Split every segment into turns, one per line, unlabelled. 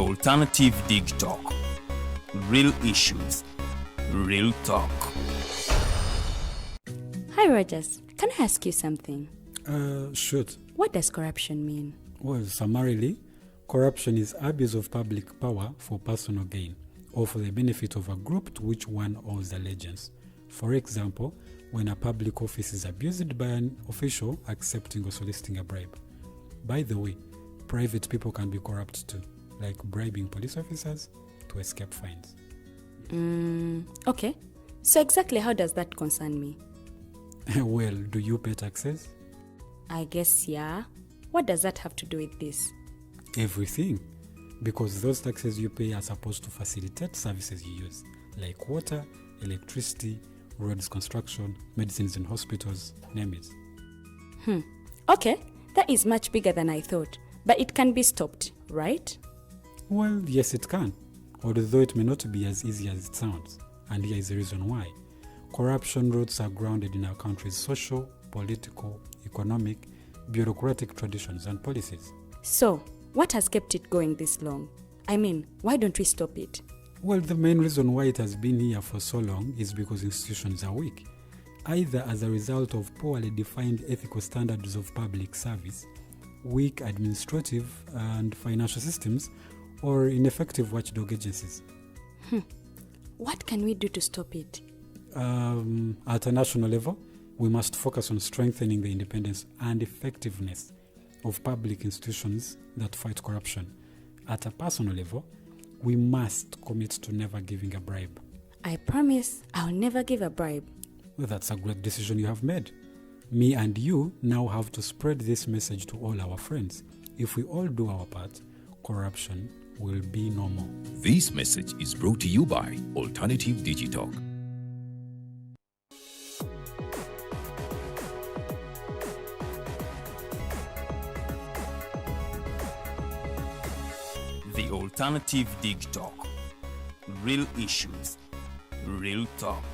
Alternative Digitalk. Real issues, real talk.
Hi, Rogers. Can I ask you something?
Shoot.
What does corruption mean?
Well, summarily, corruption is abuse of public power for personal gain or for the benefit of a group to which one owes allegiance. For example, when a public office is abused by an official accepting or soliciting a bribe. By the way, private people can be corrupt too, like bribing police officers to escape fines.
Okay. So exactly how does that concern me?
Well, do you pay taxes?
I guess, yeah. What does that have to do with this?
Everything. Because those taxes you pay are supposed to facilitate services you use, like water, electricity, roads construction, medicines in hospitals, name it.
Okay, that is much bigger than I thought. But it can be stopped, right?
Well, yes, it can, although it may not be as easy as it sounds. And here is the reason why. Corruption roots are grounded in our country's social, political, economic, bureaucratic traditions and policies.
So, what has kept it going this long? I mean, why don't we stop it?
Well, the main reason why it has been here for so long is because institutions are weak, either as a result of poorly defined ethical standards of public service, weak administrative and financial systems, or ineffective watchdog agencies.
What can we do to stop it?
At a national level, we must focus on strengthening the independence and effectiveness of public institutions that fight corruption. At a personal level, we must commit to never giving a bribe.
I promise I'll never give a bribe.
Well, that's a great decision you have made. Me and you now have to spread this message to all our friends. If we all do our part, corruption will be no more.
This message is brought to you by Alternative Digitalk.
The Alternative Digitalk. Real issues, real talk.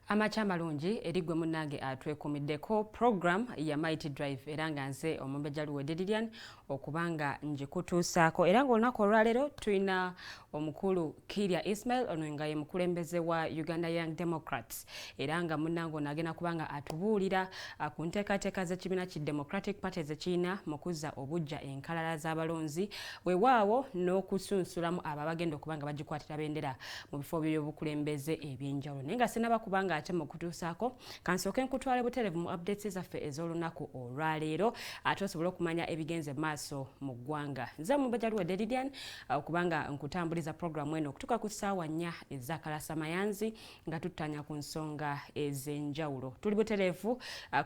Amakya amalungi eri gwe munnange atwekuumiddeko program ya Mighty Drive, era nga nze omumbejja Luwedde Lilian okubanga ngikutuusaako. Era ng'olunaku olwaleero tulina omukulu Kirya Ismail, ono nga ye mukulembeze wa Uganda Young Democrats, era nga munnange ono agenda kubanga atubuulira ku nteekateeka z'ekibiina ki Democratic Party zekirina mu kuzza obuggya enkalala z'abalonzi, weewaawo n'okusunsulamu abo abagenda okuba nga bagikwatira bendera mu bifo by'obukulembeze ebyenjawulo. Naye nga sinaba kubanga ate mu kutuusaako, kansooke nkutwale butereevu mu updates zaffe ez'olunaku olwaleero, ate osobole okumanya ebigenze maaso mu ggwanga. Nze omumbejja Luwedde Lilian okubanga nkutambuliza programu eno okutuuka ku ssaawa 4 ez'akalasamayanzi nga tuttanya ku nsonga ez'enjawulo. Tuli butereevu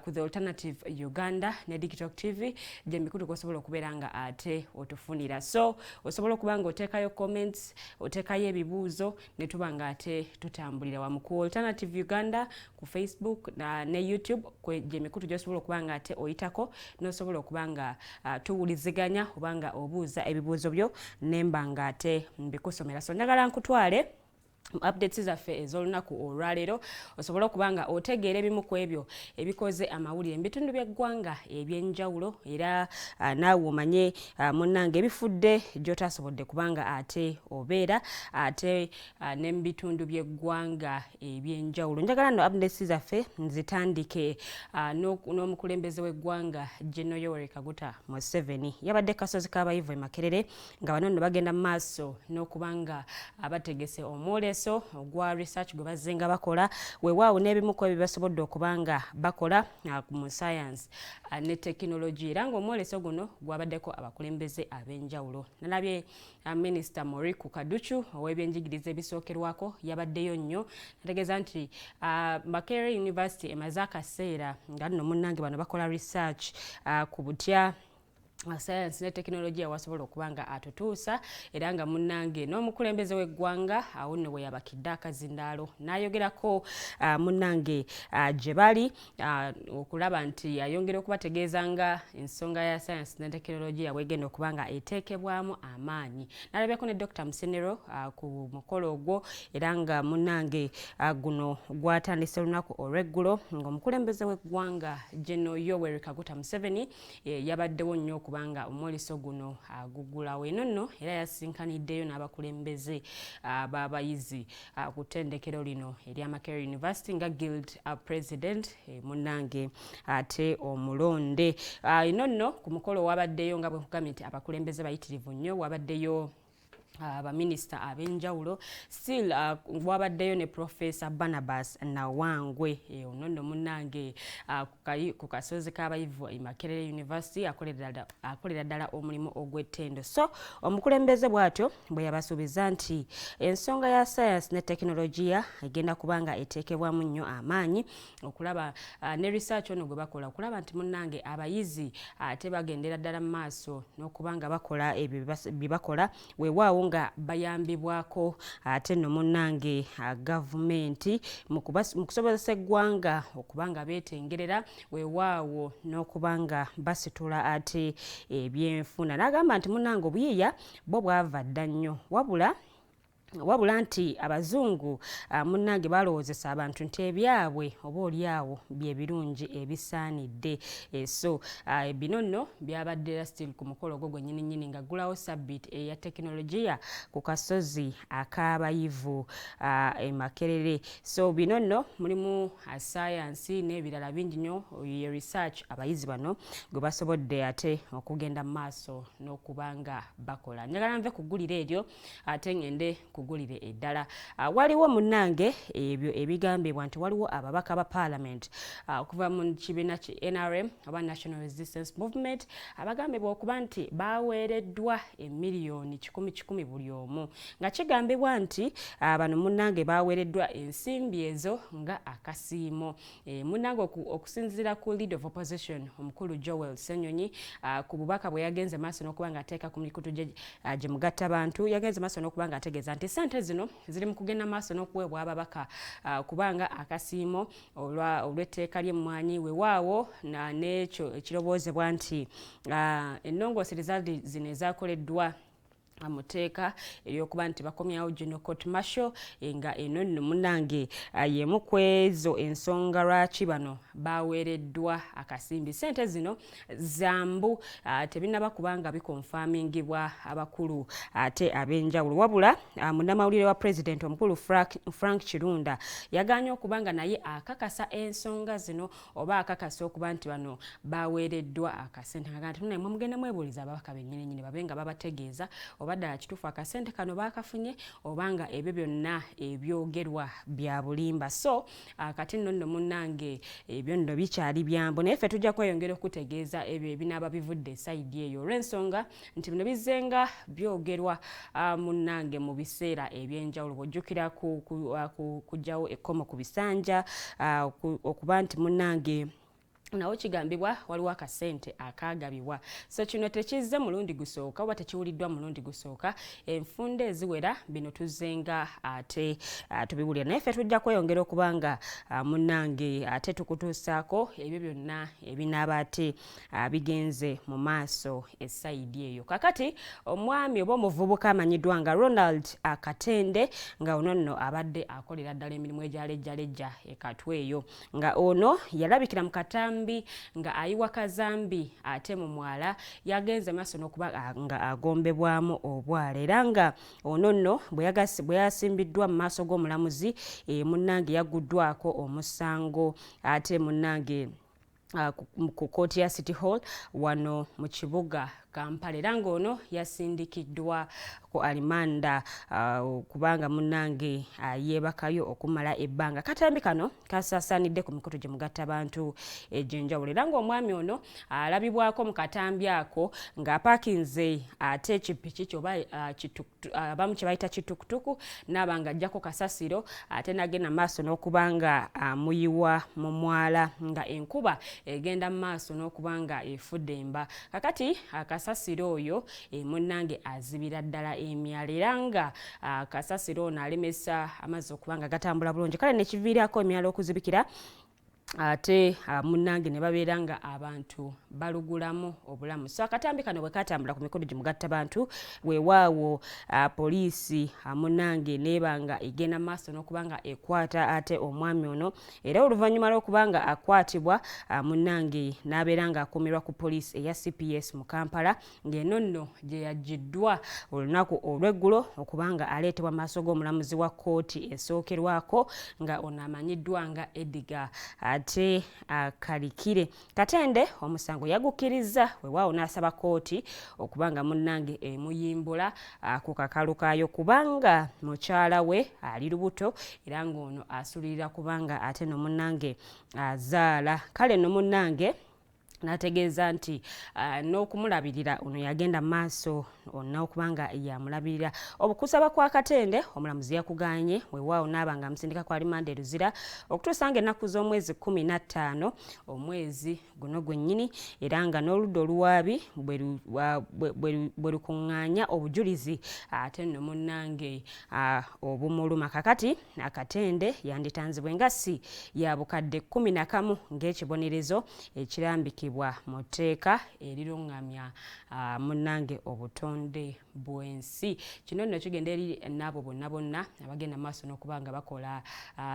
ku The Alternative Uganda ne Digital TV, gye mikutu kw'osobola okubeera nga ate otufunira. So osobola okuba nga oteekayo comments, oteekayo ebibuuzo, ne tuba nga ate tutambulira wamu ku Alternative Uganda ku Facebook ne YouTube, gye mikutu gy'osobola okuba nga ate oyitako n'osobola okuba nga tuwuliziganya oba nga obuuza ebibuuzo byo nemba nga ate mbikusomera. So njagala nkutwale updates zaffe ez'olunaku olwaleero osobola okuba nga otegeera ebimu ku ebyo ebikoze amawulire mu bitundu by'eggwanga ebyenjawulo, era naawe omanye munnange ebifudde gy'otasobodde kubanga ate obeera ate ne mu bitundu by'eggwanga ebyenjawulo. Njagala nno updates zaffe nzitandike n'omukulembeze w'eggwanga General Yoweri Kaguta Museveni. Yabadde kasozi k'abayivu e Makerere, nga bano nno bagenda mu maaso n'okuba nga abategese omwoleso ogwa research gwe bazzenga bakola, weewaawo n'ebimu ku ebyo basobodde okuba nga bakola mu science ne tekinologi, era ng'omwoleso guno gwabaddeko abakulembeze ab'enjawulo. Nalabye Minisita Moriku Kaducu ow'ebyenjigiriza ebisookerwako yabaddeyo nnyo, nategeeza nti Makerere University emaze akaseera nga nno munnange bano bakola research ku butya Sayansi ne tekinologiya wasobola okuba nga atutuusa. Era nga munnange n'omukulembeze w'eggwanga awo nno bwe yabakidde akazindaalo n'ayogerako munnange gye bali okulaba nti ayongera okubategeeza nga ensonga ya sayansi ne tekinologiya bwegenda okuba nga eteekebwamu amaanyi. Nalabyeko ne Dr Musenero ku mukolo ogwo. Era nga munnange guno gwatandise olunaku olw'eggulo ng'omukulembeze w'eggwanga General Yoweri Kaguta Museveni yabaddewo nnyo okubanga omwoleso guno agugulawo. Eno nno era yasinkaniddeyo n'abakulembeze b'abayizi ku ttendekero lino erya Makerere University nga guild president munnange ate omulonde. Eno nno ku mukolo wabaddeyo, nga bwe nkugambye nti abakulembeze bayitirivu nnyo, wabaddeyo abaminisita ab'enjawulo. Still wabaddeyo ne Professor Barnabas Nawangwe. Ono nno munnange ku kasozi k'abayivu e Makerere University akolera ddala omulimu ogw'ettendo. So omukulembeze bw'atyo bwe yabasuubiza nti ensonga ya sayansi ne tekinologiya egenda kuba nga eteekebwamu nnyo amaanyi okulaba ne research ono gwe bakola, okulaba nti munnange abayizi ate bagendera ddala mu maaso n'okuba nga bakola ebyo bye bakola, weewaawo nga bayambibwako ate nno munnange gavumenti mu kusobozesa eggwanga okuba nga beetengerera, weewaawo n'okuba nga basitula ate ebyenfuna. N'agamba nti munnange obuyiiya bwo bwava dda nnyo, wabula nti abazungu munnange balowoozesa abantu nti ebyabwe oba oliawo bye birungi ebisaanidde. So bino nno byabadde era still ku mukolo ogwo gwennyini nnyini nga ggulawo sabbiiti eya tekinologiya ku kasozi ak'abayivu e Makerere. So bino nno mulimu sayansi n'ebirala bingi nnyo, ye research abayizi bano gwe basobodde ate okugenda mu maaso n'okuba nga bakola. Njagala nve ku ggulire eryo ate ngende kugulire eddala. Waliwo munnange ebyo ebigambibwa nti waliwo ababaka ba parliament okuva mu kibiina ki NRM oba National Resistance Movement abagambibwa okuba nti baweereddwa emiliyoni kikumi kikumi buli omu, nga kigambibwa nti bano munnange baweereddwa ensimbi ezo nga akasiimo. Munnange okusinziira ku leader of opposition omukulu Joel Ssenyonyi, ku bubaka bwe yagenze maaso n'okuba nga ateeka ku mikutu gye mugatta bantu, yagenze maaso n'okuba nga ategeeza nti sente zino ziri mu kugenda maaso n'okuweebwa ababaka kubanga akasiimo olw'etteeka ly'emmwanyi, weewaawo n'ekyo ekirowoozebwa nti ennongoosereza zino ezakoleddwa mu tteeka ery'okuba nti bakomyawo General Court Martial, nga eno nno munnange y'emu ku ezo ensonga lwaki bano baweereddwa akasimbi. Sente zino zambu tebinnaba kubanga bikonfamingibwa abakulu ate ab'enjawulo, wabula munnamawulire wa president omukulu Frank Kirunda yagaanye okuba nga naye akakasa ensonga zino oba akakasa okuba nti bano baweereddwa akasente, nga nti naye mugenda mwebuuliza ababaka bennyini nnyini babe nga babategeeza oba ddala kituufu akasente kano baakafunye oba nga ebyo byonna ebyogerwa bya bulimba. So kati nno nno munnange ebyo nno bikyali byambo, naye ffe tujja kweyongera okutegeeza ebyo ebinaaba bivudde e side eyo, olw'ensonga nti bino bizzenga byogerwa munnange mu biseera ebyenjawulo. Bw'ojjukira kuggyawo ekkomo ku bisanja, okuba nti munnange nawo kigambibwa waliwo akasente akagabibwa. So kino tekizze mulundi gusooka oba tekiwuliddwa mulundi gusooka, enfunda eziwera bino tuzzenga ate tubiwulira, naye ffe tujja kweyongera okuba nga munnange ate tukutuusaako ebyo byonna ebinaaba ate bigenze mu maaso e side eyo. Kakati omwami oba omuvubuka amanyiddwa nga Ronald Katende, nga ono nno abadde akolera ddala emirimu egyalejjalejja ekatwe eyo, nga ono yalabikira mu katambi nga ayiwa kazambi ate mu mwala, yagenze maaso n'okuba nga agombebwamu obwala. Era nga ono nno bwe yasimbiddwa mu maaso g'omulamuzi, munnange yagguddwako omusango ate munnange ku kooti ya City Hall wano mu kibuga. Kampala, era ng'ono yasindikiddwa ku alimanda kubanga munnange yeebakayo okumala ebbanga. Katambi kano kasaasaanidde ku mikutu gye mugatta abantu egy'enjawulo, era ng'omwami ono alabibwako mu katambi ako ng'apaakinze ate ekipiki kyoba abamu kye bayita kitukutuku, naaba nga ajjako kasasiro ate n'agenda maaso n'okuba nga amuyiwa mu mwala nga enkuba egenda mu maaso n'okuba nga efudde emba. Kakati kasasiro oyo munnange azibira ddala emyala, era nga kasasiro ono alemesa amazzi okuba nga gatambula bulungi, kale nekiviirako emyala okuzibikira ate munnange ne babeera nga abantu balugulamu obulamu. So akatambi kano bwe katambula ku mikono gimugatta bantu, weewaawo poliisi munnange neeba nga egenda maaso n'okuba nga ekwata ate omwami ono, era oluvannyuma lw'okuba nga akwatibwa, munnange n'abeera nga akuumirwa ku poliisi eya CPS mu Kampala, ng'eno nno gye yagiddwa olunaku olw'eggulo okuba nga aleetebwa maaso g'omulamuzi wa kkooti esookerwako, nga ono amanyiddwa nga Edgar ate Kalikire. Katende omusango yagukkiriza, weewaawo n'asaba kkooti okuba nga munnange emuyimbula ku kakalu kaayo, kubanga mukyala we ali lubuto era ng'ono asulirira kubanga ate no munnange azaala. Kale no munnange n'ategeeza nti n'okumulabirira ono yagenda maaso n'okuba nga yamulabirira. Okusaba kwa Katende omulamuzi yakuganye, weewaawo n'aba nga amusindika ku alimanda e Luzira okutuusa nga ennaku z'omwezi 15 omwezi guno gwennyini, era nga n'oludda oluwaabi bwe lukuŋŋaanya obujulizi ate nno munnange obumuluma. Kakati Akatende yanditanzibwa engassi ya bukadde 11 ng'ekibonerezo ekirambikibwa mu tteeka eriruŋŋamya munnange obutonde bw'ensi. Kino nno kigenda eri n'abo bonna bonna abagenda maaso n'okuba nga bakola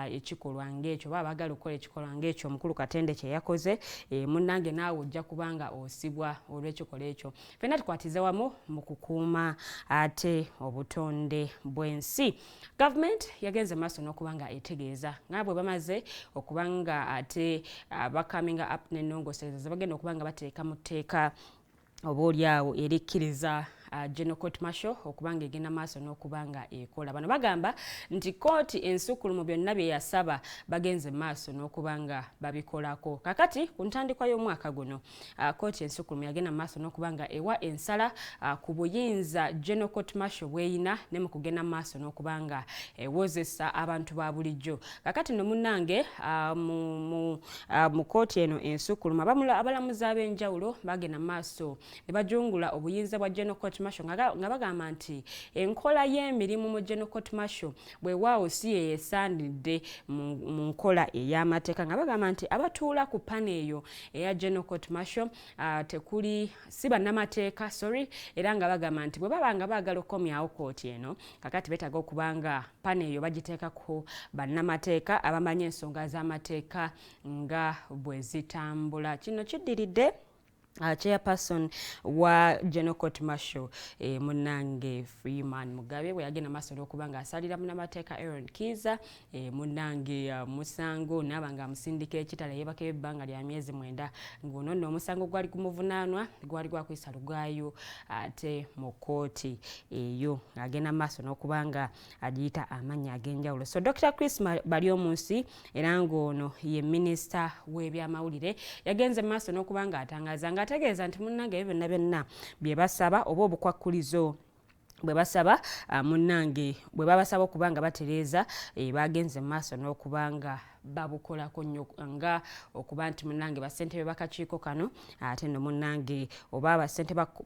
ekikolwa ng'ekyo oba abaagala okukola ekikolwa ng'ekyo omukulu Katende kye yakoze. Munnange naawe ojja kuba nga osibwa olw'ekikolwa ekyo. Ffenna tukwatize wamu mu kukuuma ate obutonde bw'ensi. Gavumenti yagenze maaso n'okuba nga etegeeza nga bwe bamaze okuba nga ate bakaminga up n'ennongoosereza ze bagenda okuba nga bateeka mu tteeka oba oliawo erikkiriza General Court Martial okuba nga egenda maaso n'okuba nga ekola. Bano bagamba nti kooti ensukkulumu byonna bye yasaba bagenze maaso n'okuba nga babikolako. Kakati ku ntandikwa y'omwaka guno, kooti ensukkulumu yagenda maaso n'okuba nga ewa ensala ku buyinza General Court Martial bweyina ne mu kugenda maaso n'okuba nga ewozesa abantu ba bulijjo. Kakati no munnange mu kooti eno ensukkulumu abalamuzi ab'enjawulo bagenda maaso ne bajungula obuyinza bwa General Court Martial, nga bagamba nti enkola y'emirimu mu General Court Martial bwewaawo si ye yesaanidde mu nkola ey'amateeka, nga bagamba nti abatuula ku panel eyo eya General Court Martial tekuli si bannamateeka, sorry, era nga bagamba nti bwe baba nga baagala okukomyawo kooti eno, kakati beetaaga okuba nga panel eyo bagiteekako bannamateeka abamanyi ensonga z'amateeka nga bwe zitambula. Kino kiddiridde chairperson wa General Court Martial, munnange Freeman Mugabe, bwe yagenda maaso n'okuba ng'asalira munnamateeka Aaron Kiiza, munnange musango naaba nga amusindika ekitala yeebakayo ebbanga lya myezi 9, ng'ono nno omusango gwali gumuvunaanwa gwali gwakwisa lugaayo ate mu kkooti eyo ng'agenda maaso n'okuba nga agiyita amannya ag'enjawulo. So Dr Chris Baryomunsi, era ng'ono ye minisita w'ebyamawulire, yagenze maaso n'okuba ng'atangaza ng'ategeeza nti munnange ebyo byonna byonna bye basaba oba obukwakkulizo bwe basaba, munnange bwe babasaba okuba nga batereeza, bagenze mu maaso n'okuba nga babukolako nnyo, nga okuba nti munnange bassentebe b'akakiiko kano ate nno munnange oba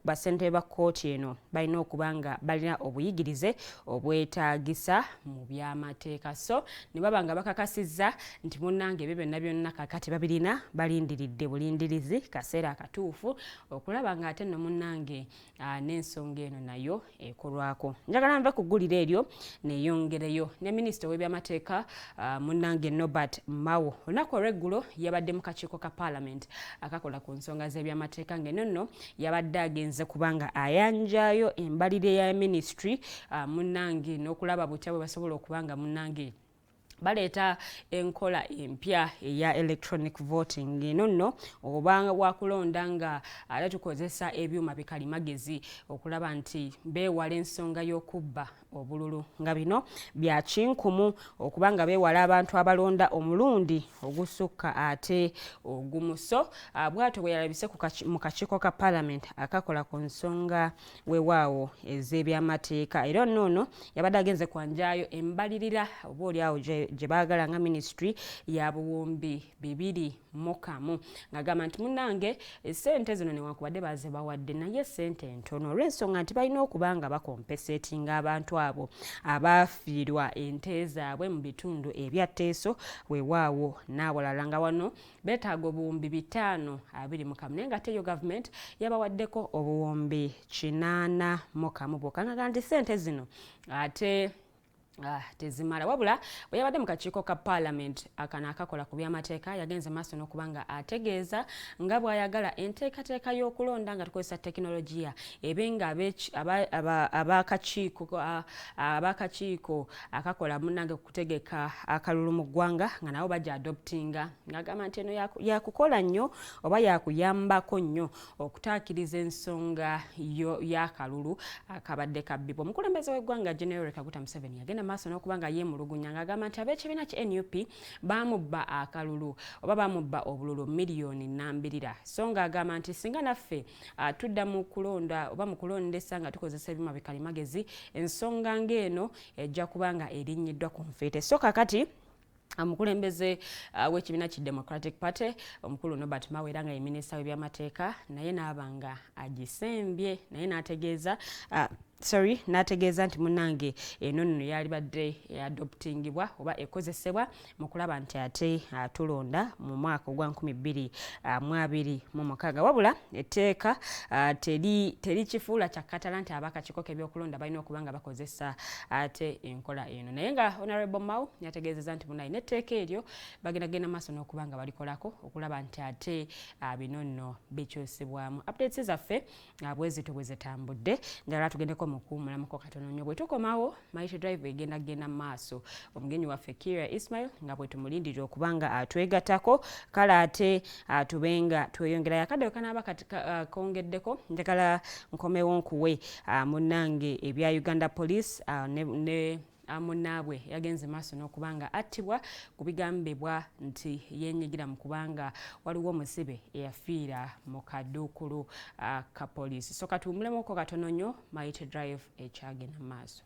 bassentebe ba kkooti eno balina okuba nga balina obuyigirize obwetaagisa mu byamateeka. So ne baba nga bakakasizza nti munnange ebyo byonna byonna kakati babirina, balindiridde bulindirizi kaseera akatuufu okulaba nga ate nno munnange n'ensonga eno nayo ekolwako. Njagala nve ku ggulire eryo neyongereyo ne minisita ow'ebyamateeka, munnange Norbert Mao. Olunaku olw'eggulo yabadde mu kakiiko ka parliament akakola ku nsonga z'ebyamateeka, ng'eno nno yabadde agenze kubanga ayanjayo embalire ya ministry, munnange n'okulaba butya bwe basobola okuba nga munnange Baleeta enkola empya eya electronic voting. Eno nno oba wakulonda nga ate tukozesa ebyuma bikalimagezi okulaba nti beewala ensonga y'okubba obululu, nga bino bya kinkumu okuba nga beewala abantu abalonda omulundi ogusukka ate ogumu. So bwatyo bwe yalabise mu kakiiko ka parliament akakola ku nsonga weewaawo ez'ebyamateeka. Era nno yabadde agenze kwanjayo embalirira oba oliawo gye baagala nga ministry ya 2001, ng'agamba nti munnange, essente zino newankubadde bazibawadde, naye essente ntono olw'ensonga nti balina okuba nga bacompensatinga abantu abo abaafiirwa ente zaabwe mu bitundu ebya Teeso weewaawo n'awalala, nga wano beetaaga 521,000, naye nga ate yo gavumenti yabawaddeko 81,000 bwokka, nga nti ssente zino ate tezimala. Wabula bwe yabadde mu kakiiko ka parliament akano akakola ku byamateeka, yagenze maaso n'okuba nga ategeeza nga bw'ayagala enteekateeka y'okulonda nga tukozesa tekinologiya ebe nga abakakiiko akakola munnange kutegeka akalulu mu ggwanga nga nabo bajja adoptinga, ng'agamba nti eno yakukola nnyo oba yakuyambako nnyo okutaakiriza ensonga y'akalulu akabadde kabbibwa. Omukulembeze w'eggwanga General Kaguta Museveni yagenda maaso n'okuba nga yeemulugunya ng'agamba nti ab'ekibiina ki NUP baamubba akalulu oba baamubba obululu miliyoni nambirira. So ng'agamba nti singa naffe tudda mu kulonda oba mu kulondesa nga tukozesa ebyuma bikalimagezi, ensonga ng'eno ejja kuba nga erinnyiddwa ku nfeete. So kakati omukulembeze w'ekibiina ki Democratic Party, omukulu Norbert Mao, era nga ye minisita w'ebyamateeka, naye n'aba nga agisembye, naye n'ategeeza sorry, n'ategeeza nti munnange, eno nno yalibadde adoptingibwa oba ekozesebwa mu kulaba nti ate tulonda mu mwaka ogwa 2026. Wabula etteeka terikifuula kyakkatala nti abakakiiko k'ebyokulonda balina okuba nga bakozesa ate enkola eno, naye nga Honorable Mao yategeezeza nti munaye n'etteeka eryo bagenda genda maaso n'okuba nga balikolako okulaba nti ate bino nno bikyusibwamu. Updates zaffe bwe zityo bwe zitambudde. Njagala tugendeko mu kuwummulamuko katono nnyo. Bwe tukomawo, Mighty Drive egenda genda mu maaso, omugenyi waffe Kira Ismail nga bwe tumulindirira okuba nga atwegattako, kale ate tube nga tweyongerayo. Akadde kanaaba kongeddeko, njagala nkomewo nkuwe munnange ebya Uganda Police ne munnaabwe yagenze maaso n'okuba nga attibwa ku bigambibwa nti yenyigira mu kubanga waliwo omusibe eyafiira mu kaduukulu ka poliisi. So katuwumulemuko katono nnyo, Mighty Drive ekyagenda mu maaso.